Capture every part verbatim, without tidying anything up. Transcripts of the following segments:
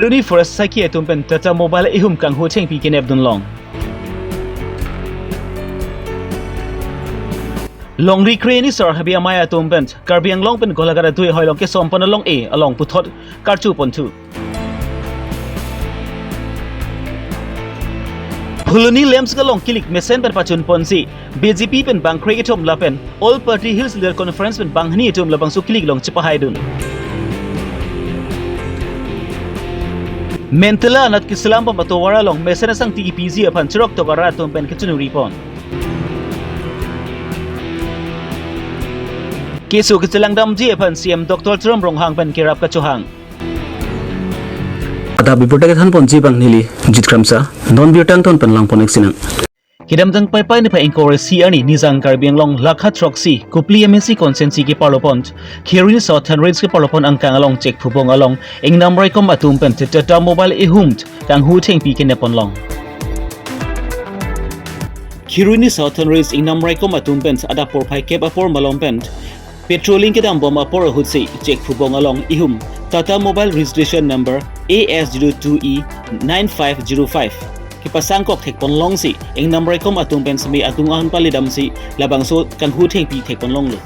Kheroni Forest sakhi atum pen Tata Mobile ihum kanghu thengpi kenep dunlong. Longri kre nisor Habe Amei atum pen Karbi Anglong pen Golaghat adui hoilong kesom pon along e along puthot karchu ponthu. Phuloni LAMPS along kilik mesen pen pachun ponsi B J P pen bang kre kethom lapen All Party Hills Leader Conference pen bang hini atum labangso kilik along chepahaidun. Mentala anat keselam pon atovar along mesen asangti kipiji aphan cheroktok arat atum pen kechunuri pon. Keso kechelang damji aphan C M Doctor Tuliram Ronghang pen kerap kachohang. Adap birta kethan ponji abang neli Jit Kramsa, non birta angton pen lang pon-ik sinang. Kedamtang Paipai niphai ingkoi ra isi arni nijang Karbi Anglong lakha throksi Kopili M A C constituency keparlo pon, Kheroni Southern Range keparlo pon angkang along Chekphubong along ingnam raikom atum pen Tata Mobile ihum kanghu thengpi kenep ponlong. Kheroni Southern Range ingnam raikom atum pen adap porphai kep apor malom pen patrolling kedam bom apor ahutsi Chekphubong along ihum Tata Mobile registration number A S zero two E nine five zero five kepasangkok thek ponlongsi ingnam raikom atum pen semi atum an pali damsi labangso kanghu thengpi thek ponlonglo.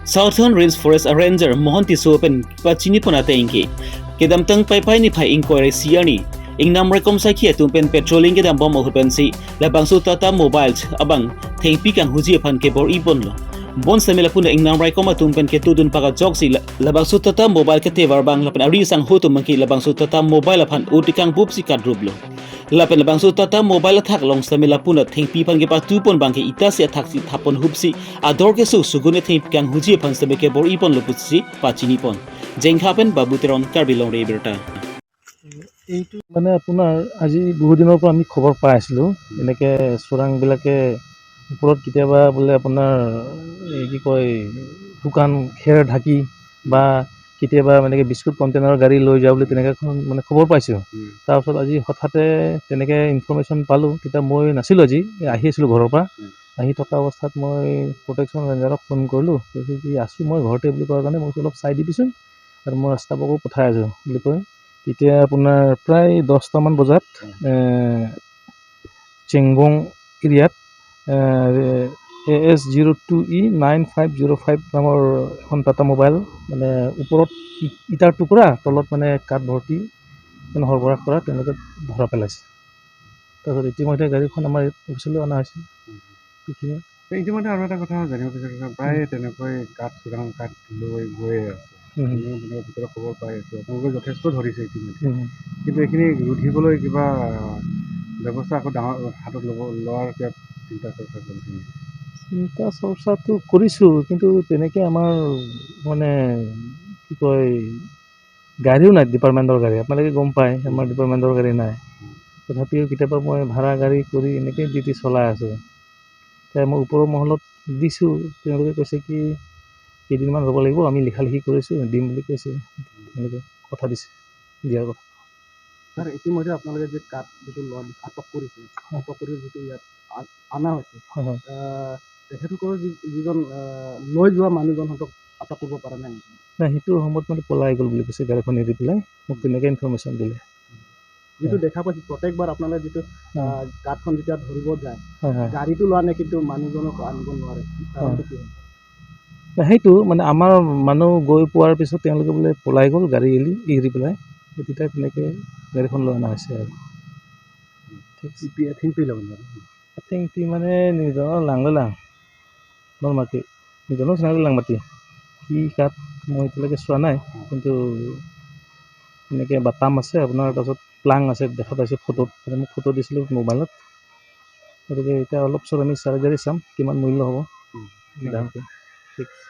Southern Range Forest Ranger Mohon Tisso pen pachini pon ateng ke, kedamtang Paipai niphai ingkoi ra isi arni ingnam raikom sakhi atum pen patrolling kedam bom ahut pensi labangso Tata Mobile abang thengpi kanghuji aphan kebor-i ponlo. Bonsitame lapu-an ingnam raikom atum pen ketudun pakajoksi la-, labangso Tata Mobile ketevar abang lapen ari sangho atum abangke labangso Tata Mobile aphan utikang bupsi kadruplo. Lapen labangso Tata Mobile athak along sitame lapu-an thengpi aphan kepatu pon abangke ita si athak si thap pon ahutsi ador keso sugun e thengpi kanghuji aphan sitame kebor-i ponlo pusi pachini pon. Jengkha pen Babu Teron, Karbi Longri Abirta. এইটো মানে আপোনাৰ আজি বহুত দিনৰ পৰা আমি খবৰ পাই আছিলোঁ, এনেকে চোৰাংবিলাকে ওপৰত কেতিয়াবা বোলে আপোনাৰ এই কি কয় শুকান খেৰ ঢাকি বা কেতিয়াবা এনেকে বিস্কুট কণ্টেইনাৰৰ গাড়ী লৈ যোৱা বুলি তেনেকে এখন মানে খবৰ পাইছোঁ। উম। তাৰপাছত আজি হঠাতে তেনেকে ইনফৰমেশ্যন পালোঁ, তেতিয়া মই নাছিলোঁ আজি, এই আহি আছিলোঁ ঘৰৰ পৰা। উম। আহি থকা অৱস্থাত মই প্ৰটেকশ্যন ৰেঞ্জাৰক ফোন কৰিলোঁ, কৈছে কি আছোঁ মই ঘৰতে বুলি কোৱাৰ কাৰণে মই কৈছোঁ অলপ চাই দিবিচোন আৰু মই ষ্টাফকো পঠাই আছোঁ বুলি কৈ তেতিয়া আপোনাৰ প্ৰায় দহটামান বজাত, উম। এ, চেংবং এৰিয়াত, এ, A S zero' two E nine five zero' five নামৰ এখন টাটা ম'বাইল, মানে ওপৰত ই-, ইটাৰ টুকুৰা, তলত মানে কাঠ ভৰ্তি, মানে সৰবৰাহ কৰা, তেওঁলোকে ধৰা পেলাইছে। তাৰপিছত ইতিমধ্যে গাড়ীখন আমাৰ ইয়াত অফিচলৈ অনা হৈছে। উম। এইখিনিয়ে। তো ইতিমধ্যে আৰু এটা কথা জানিব বিচাৰিছোঁ, ছাৰ, প্ৰায় উম। তেনেকৈ কাঠ, চোৰাং কাঠ লৈ গৈ আছে। উম। আমিও তেনেকৈ ভিতৰত খবৰ পাই আছোঁ। আপোনালোকে যথেষ্ট ধৰিছে ইতিমধ্যে। উম। কিন্তু এইখিনি ৰুধিবলৈ কিবা ব্যৱস্থা আকৌ ডাঙৰ হাতত ল'ব, লোৱাৰ কিবা চিন্তা চৰ্চা কৰিছে নেকি? চিন্তা চৰ্চাটো কৰিছোঁ, কিন্তু তেনেকে আমাৰ মানে কি কয়, গাড়ীও নাই ডিপাৰ্টমেণ্টৰ গাড়ী, আপোনালোকে গম পায়, আমাৰ উম। ডিপাৰ্টমেণ্টৰ গাড়ী নাই। উম। তথাপিও কেতিয়াবা মই ভাড়া গাড়ী কৰি এনেকে ডিউটি চলাই আছোঁ। এতিয়া মই ওপৰৰ মহলত দিছোঁ, তেওঁলোকে কৈছে কি কেইদিনমান ৰ'ব লাগিব, আমি লিখা লিখি কৰিছোঁ, দিম বুলি কৈছে, তেওঁলোকে কথা দিছে, দিয়াৰ কথা। ছাৰ, ইতিমধ্যে আপোনালোকে যে কাঠ যিটো লোৱা আটক কৰিছে, হয়। আটক কৰি যিটো ইয়াত আ-, অনা হৈছে, হয়, হয়। আহ, তেখেতসকলৰ যি-, যিজন, আহ, লৈ যোৱা মানুহজনহঁতক আটক কৰিব পৰা নাই নেকি? নাই, সেইটো সময়ত মানে পলাই গ'ল বুলি কৈছে, গাড়ীখন এৰি পেলাই। মোক তেনেকে ইনফৰমেশ্যন দিলে। যিটো হয়। দেখা পাইছোঁ, প্ৰত্যেকবাৰ আপোনালোকে যিটো, হয়। আহ, কাঠখন যেতিয়া ধৰিব যায়, হয়, হয়। গাড়ীটো লোৱা নাই, কিন্তু মানুহজনক আনিব নোৱাৰে। হয়। কাৰণটো কি হয়? নাই, সেইটো মানে আমাৰ মানুহ গৈ পোৱাৰ পিছত তেওঁলোকে বোলে পলাই গ'ল গাড়ী এৰি, এৰি পেলাই। তেতিয়া তেনেকে গাড়ীখন লৈ অনা হৈছে আৰু। ঠিক আছে। ইপিয়া থিংপি ল'ব নোৱাৰে। Athengpi মানে নিধনৰ লাংলেলাং, নলমাটি। নিধনৰ চিনাকি লাংমাটি। কি কাঠ মই এতিয়ালৈকে চোৱা নাই, কিন্তু এনেকে বাটাম আছে আপোনাৰ, তাৰপিছত প্লাং আছে, দেখা পাইছে ফটোত, মানে মোক ফটো দিছিলে মোবাইলত। গতিকে এতিয়া অলপ পিছত আমি চাৰ্জাৰী চাম, কিমান মূল্য হ'ব। উম। দামটো। ঠিক আছে।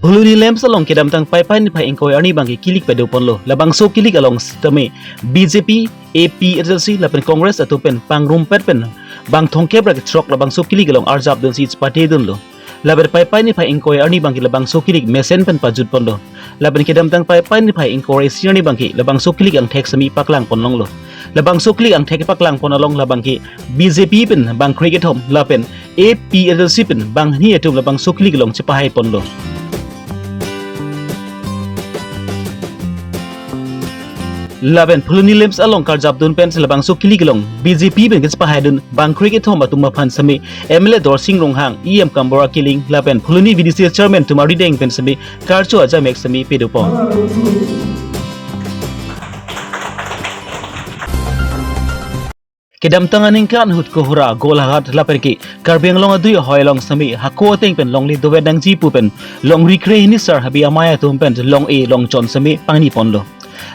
Phuloni LAMPS along kedamtang Paipai niphai ingkoi arni abangke kilik pado ponlo. Labangso kilik along sitame B J P, A P H L C lapen Congress atum pen pangrumpet pen bang thomkep ra kethrok labangso kilik along arjap dunsi chepate dunlo. Lapen Paipai niphai ingkoi arni abangke labangso kilik mesen pen pajut ponlo. Lapen kedamtang Paipai niphai ingkoi ra isi arni abangke labangso kilik angthek semi paklang ponlonglo. Labangso kilik angthek paklang pon along labangke B J P pen bang kre kethom lapen A P L C pen banghini atum labangso kili kelong chepahai ponlo. Lapen Phuloni LAMPS along karjapdun pen labangso kili kelong B J P pen kechepahai dun bangkre kethom atum aphan semi M L A Dorsing Ronghang, E M Kambora Killing lapen Phuloni V D C chairman atum arideng pen semi karcho ajamek semi pedopon. Kedamtang aningkan ahut Kohora, Golaghat lapen ke Karbi Anglong adui ahoi along semi hako ateng pen longle dovet nangji pu pen longri krehini sar habe amei atum pen long-e longchon semi pangni ponlo.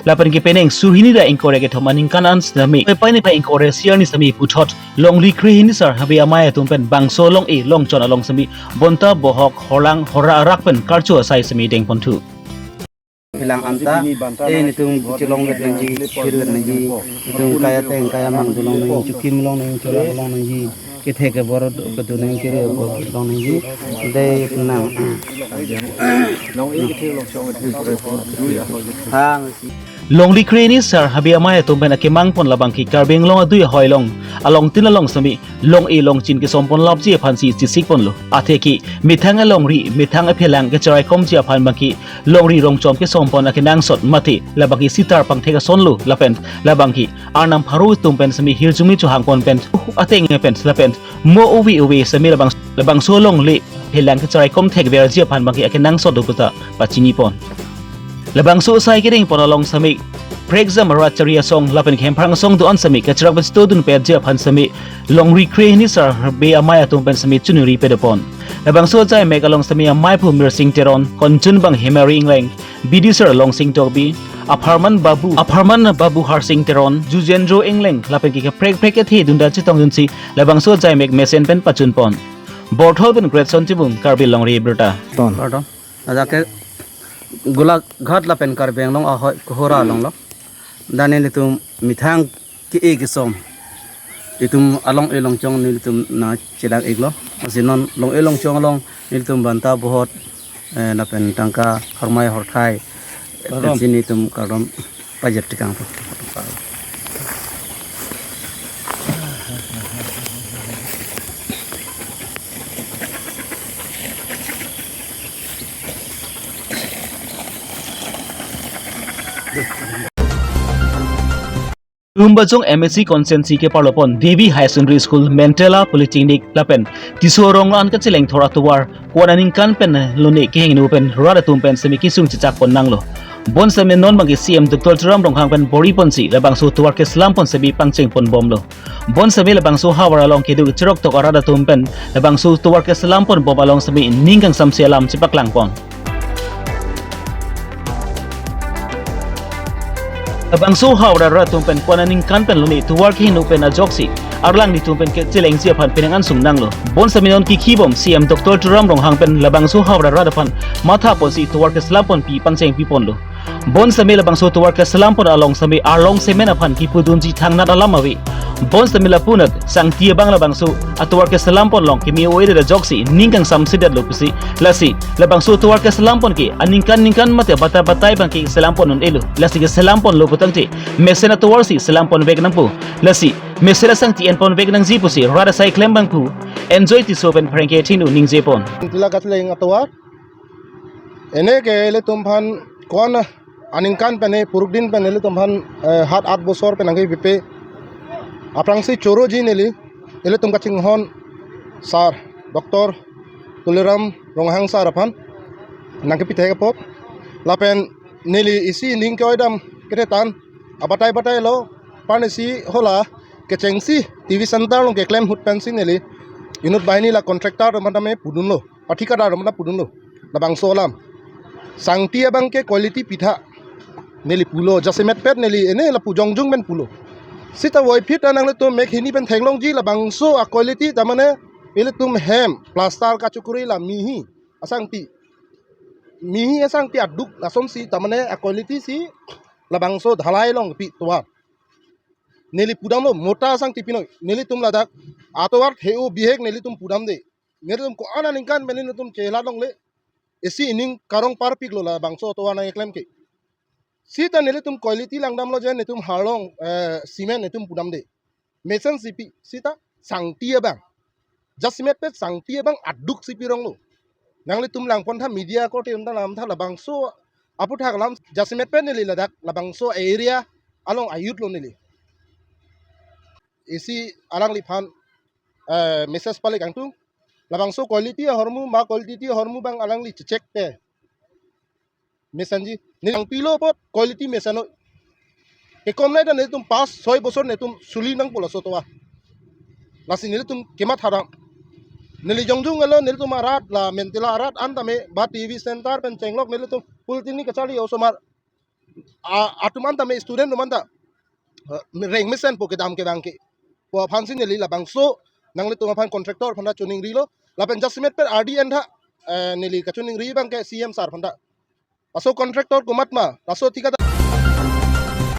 Lapen ke penang surhini ra ingkoi ra kethom aningkan an semi pai ni pai ingkoi ra isi arni semi puthot longri krehini sar habe amei atum pen bangso long-e longchon along semi bonta bohok horlang horra arak pen karcho asai semi dengponthu. Phelang anta, eh, netum chelong vet nangji, chir vet nangji, netum kai ateng kai amang dolong nangji, chukim long nangji, chora long nangji, kethe kebor kedo nangji, kere long nangji, dei penang. Hang. Longri krehini sar habe amei atum pen akemang pon labang ke Karbi Anglong adui ahoi along, alongtin along semi long-e longchon kesom pon lapji aphan si chesik ponlo. Athe ke methang alongri, methang aphelang kecherai komji aphan abang ke longri longchon kesom pon akenangsot mate labang ke sitar pangthek asonlo lapen labang ke arnam pharo atum pen semi hirjume chohang pon pen, uh, ateng pen lapen mo ove ove semi labang, labangso longle phelang kecherai kom thekverji aphan abang ke akenangsot do puta pachini pon. Labangso asai kedeng pon along semi prekjam rat chari asong lapen khemphrang asong do-an semi kacherak besto dun petji aphan semi longri krehini sar habe amei atum pen semi chunuri pedopon. Labangso ajamek along semi amei aphu Mirsing Teron, konchun abang Hemari Engleng, B D sir Longsing Tokbi, apharman Babu, apharman Babu Harsing Teron, Jujendro Engleng lapen ke kaprek prek kethe dunta chetong dunsi labangso ajamek mesen pen pachun pon. Borthol pen Greatson Timung, Karbi Longri Abirta. Ton. Pardon. Ajak ke Golaghat lapen Karbi Anglong ahoi Kohora along lo. Dak nelitum methang ke-e kesom itum along-e longchon nelitum nangchelang iklo. Lasi non long-e longchon along nelitum bonta bohok, eh, lapen tangka hormai horthai, eh, kardom. Pensi netum kardom pajir tikang po. Lumbajong M A C constituency keparlopon Devi Higher Secondary School, Mentela Polytechnic lapen Tisso Rong an kacheleng thor atovar ko-an aningkan pen lone kehingno pen rat atum pen semi kesung chechak pon nanglo. Bonseme non abang ke C M Doctor Tuliram Ronghang pen bor-i ponsi labangso tovar keselam pon semi pangcheng pon bomlo. Bonseme labangso havar along kedo cherok tok arat atum pen labangso tovar keselam pon bom along semi ning kangsamse alam chepaklang pon. Labangso havar arat atum pen ko-an aningkan pen lone tovar kehingno pen ajoksi arlangli atum pen kechelengji aphan penang ansung nanglo. Bonseme non kiki bom C M Doctor Tuliram Ronghang pen labangso havar arat aphan matha ponsi tovar keselam ponpi pangcheng pi ponlo. Bonseme labangso tovar keselam pon along semi arlong semen aphan kipudunji thangnat alam ave. Bonseme lapunat sangti abang labangso atovar keselam pon along keme o-e det ajoksi ning kangsamse detlo pusi. Lasi labangso tovar keselam pon ke aningkan ningkan mate batai batai abang ke selam pon un-elo. Lasi keselam ponlo putangte mesen atovar si selam ponvek nangpo. Lasi mesen asangti en ponvek nangji pusi rat asai klem abang phu Enjoy Tisso pen pherangke thinu ningje pon. Tila kacheleng atovar. Ene ke ilitum aphan ko-an aningkan pen, eh, purukdin pen ilitum aphan, eh, hat at bosor pen nangkepipe. Aphrangsi choroji neli ilitum kachinghon sir Doctor Tuliram Ronghang sir aphan nangkepithek apot. Lapen neli isi ning ke-oidam kethetan abatai batai lo, panisi hala kechengsi T V center along keklem ahut pensi neli inut banghini la contractor atum aphan tame pudunlo, pathikadar atum aphan pudunlo. Labangso alam sangti abang ke quality pitha neli pulo, jasemet pet neli ene lapu jongjung pen pulo. Seta voiphit ta nanglitum mek hini pen theklongji labangso a-quality ta mane ilitum hem plaster kachokori la mihi asangti, mihi asangti aduk lasonsi ta mane a-quality si labangso dhalai along pi tovar. Neli pudamlo mota asangti pinoi. Nelitum ladak atovar he-o bihek nelitum pudamde. Nelitum ko-an aningkan pen nelitum chelat longle. Isi ining karong parpiklo labangso atovar nangkeklem ke. Seta nelitum quality langdamlo je netum harlong, eh, cement netum pudamde. Mesen si pi, seta sangti abang. Jasemet pen sangpi abang aduk si pirong lo. Nanglitum langpon tha media korte unta lam tha labangso aputhak alam jasemet pen neli ladak labangso area along ayut lo neli. Isi alangliphan eh, message pale kangtung. Labangso quality ahormu ma quality ahormu abang alangli chechek te. Mesenji. Neli nangpilo apot quality mesennon. Kekom nai ta nelitum pas soi bosor nelitum suli nangpo laso toa. Lasi nelitum kemat harang. Neli jongjung elo nelitum arat la mentila arat an tame ba T V center pen chenglok nelitum pultini kachali osomar. A, atum an tame student atum an ta. Eh, reng mesenpo kedam ke abang ke. Po aphan si neli labangso nanglitum aphan contractor aphan ta choningrilo. Lapen jasemet pen R D N tha. Eh, neli kachoningri abang ke C M sir aphan ta. Laso contractor komat ma, laso thikada.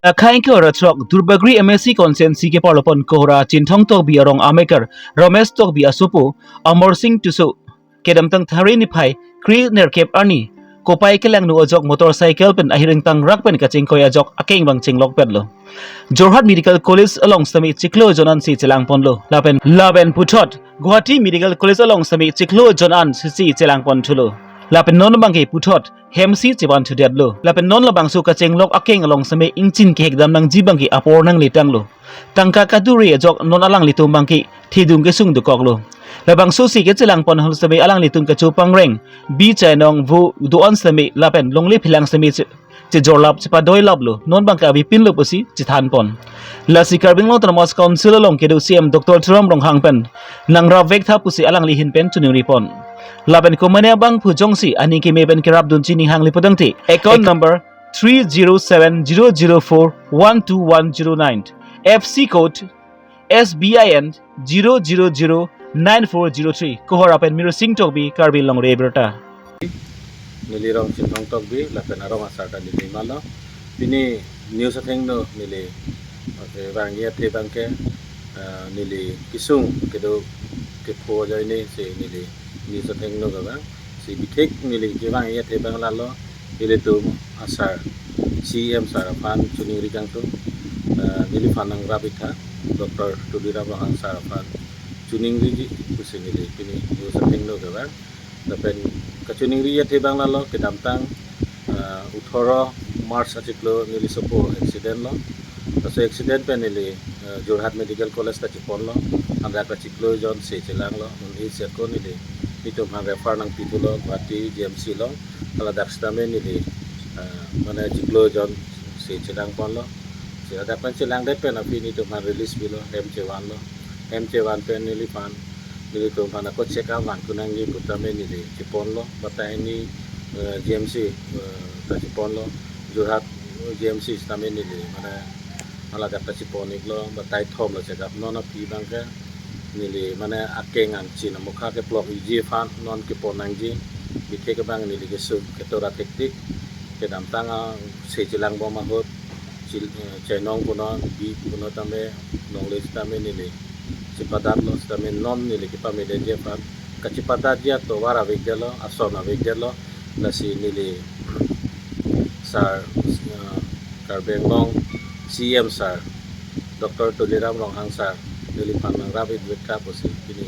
Akhai ke ora throk Duarbagori M A C constituency ke parlopon Kohora Chinthong Tokbi arong amekar Ramesh Tokbi asopo Amar Singh Tisso kedamtang Thari niphai kre nerkep arni kopai kelangno ajok motorcycle pen ahiring tangrak pen kachingkoi ajok akeng abang chinglok petlo. Jorhat Medical College along sitame chiklo jon an si chelangponlo. Lapen lapen puthot Guwahati Medical College along sitame chiklo jon an si chelangpon thulo. Lapen non abang ke puthot hem si chevan thudetlo. Lapen non labangso kachinglok akeng along sitame ingchin kehekdam nangji abang ke apor nangle tanglo. Tangka kaduri ajok non alanglitum abang ke thedung kesung dokoklo. Labangso si kechelangpon ahut sitame alanglitum kachopangreng bi chainong vo do-an sitame lapen longle philang sitame che-, chejorlap chepadoilaplo. Non abang ke avepinlo pusi chethanpon. Lasi Karbi Anglong Autonomous Council along kedo C M Doctor Tuliram Ronghang pen nangrapvek tha pusi alangli ahin pen choningripon. Lapen komane abangphu jongsi aning keme pen kerapdunji ning hangli pudangte account number three zero seven zero zero four one two one zero nine, F C code S B I N zero zero zero nine four zero three. Kohora pen Mirsing Tokbi, Karbi Longri Abirta. Neli rong Chinthong Tokbi, lapen arong asar ta neli malo. Pini news athengno neli, okay, vangji athe abang ke, ah, neli kesung kedo kepho ajoine si neli news athengno kevang. Si bithek neli kevangji athe abang lalo, ilitum asar C M sir aphan choningri kangtung, ah, neliphan nangrap ik tha, Doctor Tuliram Ronghang sir aphan choningriji pusi neli pini news athengno kevang. Lapen kachoningri athe abang lalo kedamtang, ah, othoro March achiklo neli sopo accident lo. Laso accident pen neli, ah, Jorhat Medical College ta cheponlo. Anrak ta chiklo jon si chelanglo. Un-e seko neli netum aphan refer nangpithulo Guwahati G M C along. Haladak sitame neli, ah, mane chiklo jon si chelangponlo. Si hadak pen chelangdet pen aphi netum aphan release pilo, hem chevanlo. Hem chevan pen neliphan, nelitum aphan ako check up vangthu nangji pu tame neli cheponlo, batai ni, eh, G M C, eh, ta cheponlo, Jorhat G M C sitame neli, mane, haladak ta chepon iklo, batai thom lo check up, non aphi abang ke, neli, mane, akeng angchin amokha keplok iji aphan, non kepon nangji, bithek abang neli kesung, ketora thektik, kedamtang a, si chelangbom ahut, chil-, eh, chainong punon, bi punon tame, longle sitame neli chepadatlo, sitame non neli kepamedetji aphan kachepadatji atovar avedetlo, ason avedetlo, lasi neli sir, eh, Karbi Anglong C M sir, Doctor Tuliram Ronghang sir, neliphan nangrap ik tha pusi pini,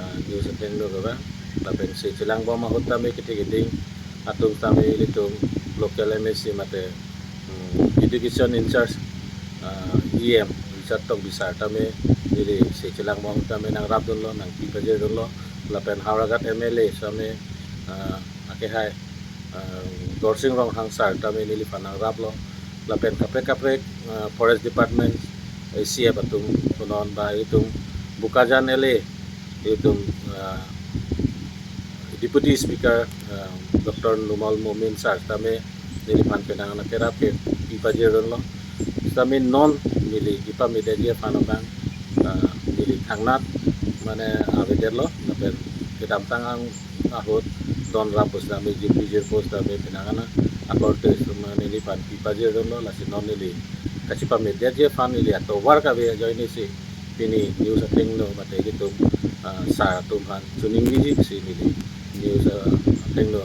eh, news athengno kevang, lapen si chelangbom ahut tame kethe keding atum tame ilitum local M A C mate, hmm, education in charge, ah, E M Richard Tokbi sir tame neli si chelangbom tame nangrapdunlo, nangpi pajirdunlo, lapen Howraghat M L A tame, ah, akehai, ah, Dorsing Ronghang sir tame neliphan nangraplo, lapen kaprek kaprek, ah, Forest Department, A C F atum punon ba itum Bokajan L A itum, ah, Deputy Speaker, ah, Doctor Numal Momin sir tame neliphan penang nangkerap kepi pajirdunlo. Sitame non neli kepamedetji aphan abang, ah, neli thangnat mane avedetlo, lapen kedamtang ang ahut don rap pusitame, jipijir pusitame penang ana akorte suma neliphan pi pajirdunlo, lasi non neli kachepamedetji aphan neli atovar kave ajoine si pini news athengno mate itum, ah, sir atum aphan choningriji si neli news, ah, athengno,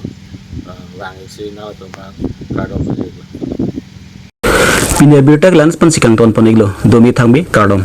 ah, vang ik si nanglitum aphan kardom pajirlo. Pini abirta ke la-an pensi kangtonpon iklo, domi thangbi kardom.